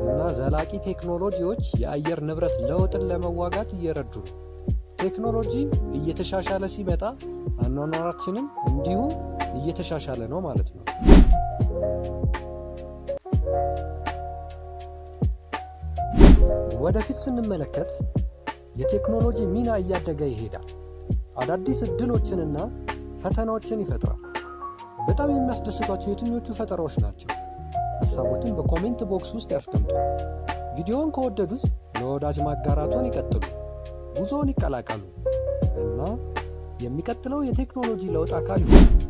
እና ዘላቂ ቴክኖሎጂዎች የአየር ንብረት ለውጥን ለመዋጋት እየረዱ ነው። ቴክኖሎጂ እየተሻሻለ ሲመጣ አኗኗራችንም እንዲሁ እየተሻሻለ ነው ማለት ነው። ወደፊት ስንመለከት የቴክኖሎጂ ሚና እያደገ ይሄዳል። አዳዲስ እድሎችንና ፈተናዎችን ይፈጥራል። በጣም የሚያስደስቷችሁ የትኞቹ ፈጠራዎች ናቸው? ሀሳቦትን በ comment box ውስጥ ያስቀምጡ። ቪዲዮውን ከወደዱት ለወዳጅ ማጋራቱን ይቀጥሉ። ጉዞውን ይቀላቀሉ እና የሚቀጥለው የቴክኖሎጂ ለውጥ አካል ይሁኑ።